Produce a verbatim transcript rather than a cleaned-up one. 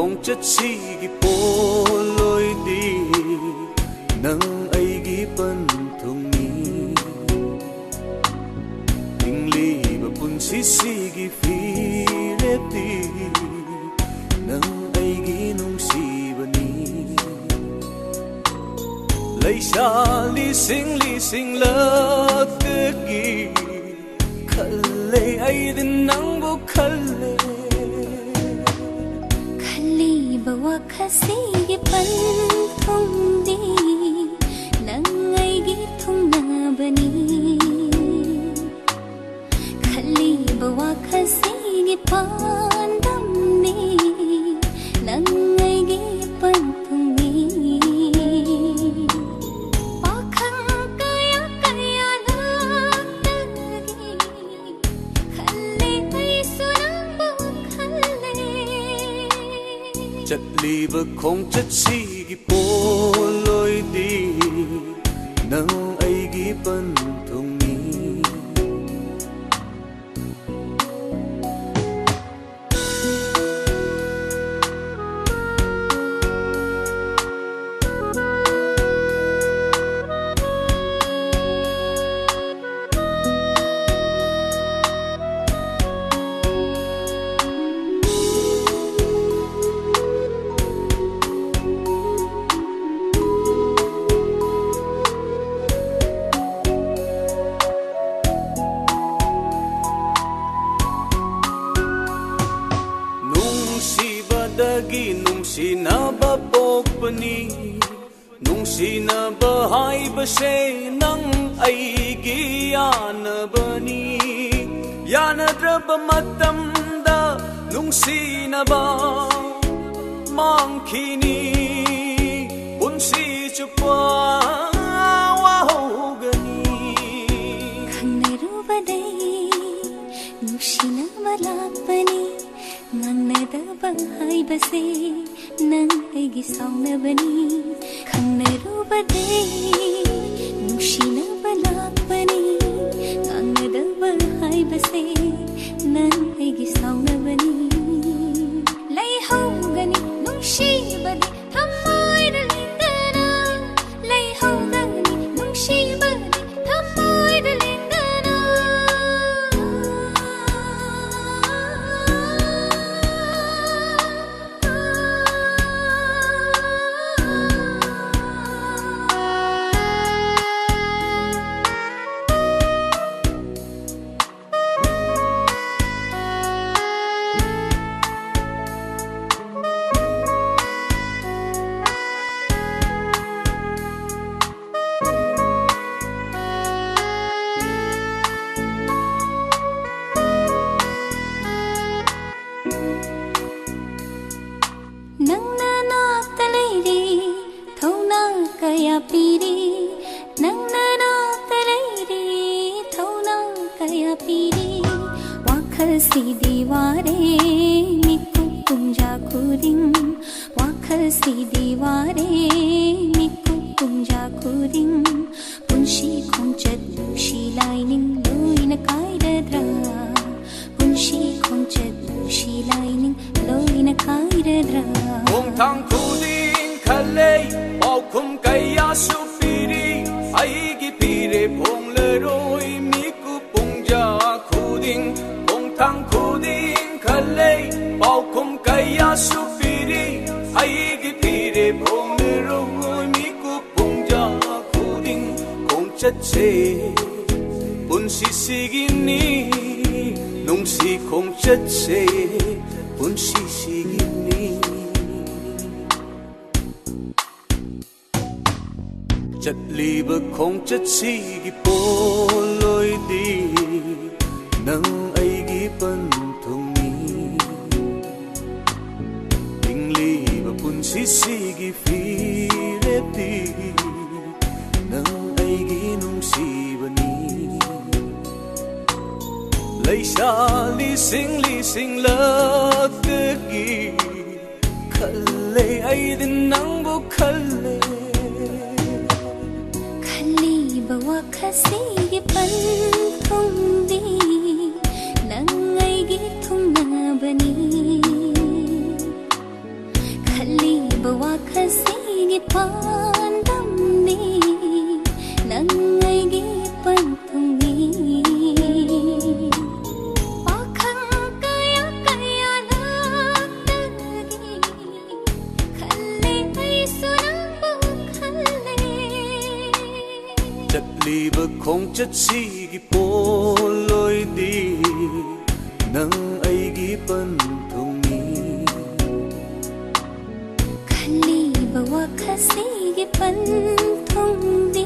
ꯈꯣꯡꯆꯠꯁꯤꯒꯤ ꯄꯣꯠꯂꯣꯏꯗꯤ ꯅꯪ ꯑꯩꯒꯤ ꯄꯟꯊꯨꯡꯅꯤ꯫ ꯍꯤꯡꯂꯤꯕ ꯄꯨꯟꯁꯤꯁꯤꯒꯤ ꯐꯤꯔꯦꯞꯇꯤ ꯅꯪ ꯑꯩꯒꯤ ꯅꯨꯡꯁꯤꯕꯅꯤ꯫ ꯂꯩꯁꯥ ꯂꯤꯁꯤꯡ ꯂꯤꯁꯤꯡꯂꯛꯇꯒꯤ ꯈꯜꯂꯦ ꯑꯩꯗꯤ ꯅꯪꯕꯨ ꯈꯜꯂꯦ꯫ ꯈꯜꯂꯤꯕ ꯋꯥꯈꯜꯁꯤꯒꯤ ꯄꯟꯊꯨꯡꯗꯤ ꯅꯪ ꯑꯩꯒꯤ ꯊꯨꯡꯅꯕꯅꯤ꯫ ꯈꯜꯂꯤꯕ ꯋꯥꯈꯜꯁꯤꯒꯤ ꯄꯥꯟꯗꯝꯅꯤ ꯅꯪ ꯑꯩꯒꯤ ꯄꯟꯊꯨꯡꯅꯤ꯫ ꯄꯥꯈꯪ ꯀꯌꯥ ꯀꯌꯥ ꯂꯥꯛꯇꯒꯤ ꯈꯜꯂꯦ ꯑꯩꯁꯨ ꯅꯪꯕꯨ ꯈꯜꯂꯦ꯫ ꯆꯠꯂꯤꯕ ꯈꯣꯡꯆꯠꯁꯤꯒꯤ ꯄꯣꯠꯂꯣꯏꯗꯤ ꯅꯪ ꯑꯩꯒꯤ ꯄꯟꯊꯨꯡꯅꯤ꯫ ꯅꯨꯡꯁꯤꯕꯗꯒꯤ ꯅꯨꯡꯁꯤꯅꯕ ꯄꯣꯛꯄꯅꯤ꯫ ꯅꯨꯡꯁꯤꯅꯕ ꯍꯥꯏꯕꯁꯦ ꯅꯪ ꯑꯩꯒꯤ ꯌꯥꯅꯕꯅꯤ꯫ ꯌꯥꯅꯗ꯭ꯔꯕ ꯃꯇꯝꯗ ꯅꯨꯡꯁꯤꯅꯕ ꯃꯥꯡꯈꯤꯅꯤ꯫ ꯄꯨꯟꯁꯤ ꯆꯨꯞꯄ ꯋꯥꯍꯧꯒꯅꯤ꯫ ꯈꯪꯅꯔꯨꯕꯗꯩ ꯅꯨꯡꯁꯤꯅꯕ ꯂꯥꯛꯄꯅꯤ꯫ ꯉꯥꯡꯅꯗꯕ ꯍꯥꯏꯕꯁꯦ ꯅꯪ ꯑꯩꯒꯤ ꯁꯥꯎꯅꯕꯅꯤ꯫ ꯈꯪꯅꯔꯨꯕꯗꯩ ꯅꯨꯡꯁꯤꯅꯕ ꯂꯥꯛꯄꯅꯤ꯫ ꯉꯥꯡꯅꯗꯕ ꯍꯥꯏꯕꯁꯦ ꯅꯪ ꯑꯩꯒꯤ ꯁꯥꯎꯅꯕꯅꯤ꯫ ꯂꯩꯍꯧꯒꯅꯤ ꯋꯥꯈꯜꯁꯤꯗꯤ ꯋꯥꯔꯦ ꯃꯤꯀꯨꯞ ꯄꯨꯡꯖꯥ ꯈꯨꯗꯤꯡ, ꯋꯥꯈꯜꯁꯤꯗꯤ ꯋꯥꯔꯦ ꯃꯤꯀꯨꯞ ꯄꯨꯡꯖꯥ ꯈꯨꯗꯤꯡ꯫ ꯄꯨꯟꯁꯤ ꯈꯣꯡꯆꯠ ꯅꯨꯡꯁꯤ ꯂꯥꯏꯅꯤꯡ ꯂꯣꯏꯅ ꯀꯥꯏꯔꯗ꯭ꯔꯥ? ꯄꯨꯟꯁꯤ ꯈꯣꯡꯆꯠ ꯅꯨꯡꯁꯤ ꯂꯥꯏꯅꯤꯡ ꯂꯣꯏꯅ ꯀꯥꯏꯔꯗ꯭ꯔꯥ? ꯈꯣꯡꯊꯥꯡ ꯈꯨꯗꯤꯡ ꯈꯜꯂꯦ, ꯄꯥꯎꯈꯨꯝ ꯀꯌꯥꯁꯨ ꯄꯤꯔꯤ, ꯑꯩꯒꯤ ꯐꯤꯔꯦꯞ ꯍꯣꯡꯂꯔꯣꯏ ꯃꯤꯀꯨꯞ ꯄꯨꯡꯖꯥ ꯈꯨꯗꯤꯡ꯫ ꯈꯣꯡꯊꯥꯡ ꯈꯨꯗꯤꯡ ꯈꯜꯂꯦ, ꯄꯥꯎꯈꯨꯝ ꯀꯌꯥꯁꯨ ꯄꯤꯔꯤ, ꯑꯩꯒꯤ ꯐꯤꯔꯦꯞ ꯍꯣꯡꯂꯔꯣꯏ ꯃꯤꯀꯨꯞ ꯄꯨꯡꯖꯥ ꯈꯨꯗꯤꯡ꯫ ꯈꯣꯡꯆꯠꯁꯦ ꯄꯨꯟꯁꯤꯁꯤꯒꯤꯅꯤ, ꯅꯨꯡꯁꯤ ꯈꯣꯡꯆꯠꯁꯦ ꯄꯨꯟꯁꯤꯁꯤꯒꯤꯅꯤ꯫ ꯆꯠꯂꯤꯕ ꯈꯣꯡꯆꯠꯁꯤꯒꯤ ꯄꯣꯠꯂꯣꯏꯗꯤ ꯅꯪ ꯑꯩꯒꯤ ꯄꯟꯊꯨꯡꯅꯤ꯫ ꯍꯤꯡꯂꯤꯕ ꯄꯨꯟꯁꯤꯁꯤꯒꯤ ꯐꯤꯔꯦꯞꯇꯤ ꯅꯪ ꯑꯩꯒꯤ ꯅꯨꯡꯁꯤꯕꯅꯤ꯫ ꯂꯩꯁꯥ ꯂꯤꯁꯤꯡ ꯂꯤꯁꯤꯡꯂꯛꯇꯒꯤ ꯈꯜꯂꯦ, ꯑꯩꯗꯤ ꯅꯪꯕꯨ ꯈꯜꯂꯦ꯫ ꯈꯜꯂꯤꯕ ꯋꯥꯈꯜꯁꯤꯒꯤ ꯄꯟꯊꯨꯡꯗꯤ ꯅꯪ ꯑꯩꯒꯤ ꯊꯨꯡꯅꯕꯅꯤ꯫ ꯈꯜꯂꯤꯕ ꯋꯥꯈꯜꯁꯤꯒꯤ ꯄꯥꯟꯗꯝꯗꯤ ꯅꯪ ꯑꯩꯒꯤ ꯄꯟꯊꯨꯡꯅꯤ꯫ ꯄꯥꯈꯪ ꯀꯌꯥ ꯀꯌꯥ ꯂꯥꯛꯇꯒꯤ ꯈꯜꯂꯦ, ꯑꯩꯁꯨ ꯅꯪꯕꯨ ꯈꯜꯂꯦ꯫ ꯆꯠꯂꯤꯕ ꯈꯣꯡꯆꯠꯁꯤꯒꯤ ꯄꯣꯠꯂꯣꯏꯗꯤ ꯅꯪ ꯑꯩꯒꯤ ꯄꯟꯊꯨꯡꯅꯤ꯫ ꯈꯜꯂꯤꯕ ꯋꯥꯈꯜꯁꯤꯒꯤ ꯄꯟꯊꯨꯡꯗꯤ